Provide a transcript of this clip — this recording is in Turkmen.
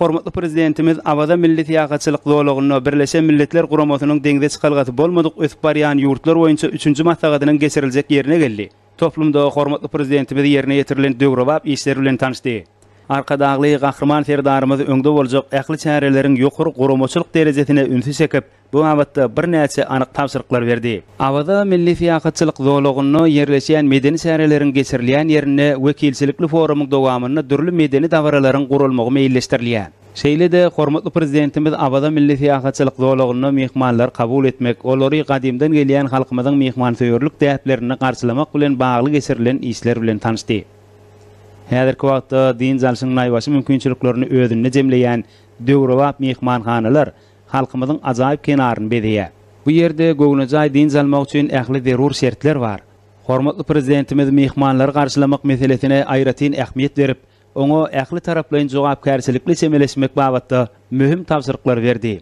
Hormatly Prezidentimiz Awaza milli syýahatçylyk zolagynda Birleşen Milletler Guramasynyň deňze çykalgasy bolmadyk ösüp barýan ýurtlar boýunça üçünji maslahatynyň geçiriljek ýerine geldi. Toplumda hormatly Prezidentimiz ýerine ýetirilen döwrebap işler bilen tanyşdy. Arkadagly Gahryman Serdarymyz öňde boljak ähli çäreleriň ýokary guramaçylyk derejesine ünsi çekip, Bu babatda birnäçe anyk tabşyryklar berdi. Awaza milli syýahatçylyk zolagynda ýerleşýän medeni çäreleriň geçirilýän ýerinde wekilçilikli forumyň dowamynda dürli medeni dabaralaryň guralmagy meýilleşdirilýär. Şeýle-de hormatly Prezidentimiz Awaza milli syýahatçylyk zolagynda myhmanlary kabul etmek, olary gadymdan gelýän halkymyzyň myhmansöýerlik däplerinde garşylamak bilen bagly geçirilen işler bilen tanyşdy. Häzirki wagtda dynç alşyň naýbaşy mümkinçiliklerini özünde jemleýän döwrebap myhmanhanalar halkymyzyň ajaýyp kenaryny bezeýär. Bu ýerde göwnejaý dynç almak üçin ähli zerur şertler bar. Hormatly Prezidentimiz myhmanlary garşylamak meselesine aýratyn ähmiýet berip, oňa ähli taraplaýyn jogapkärçilikli çemeleşmek babatda möhüm tabşyryklary berdi.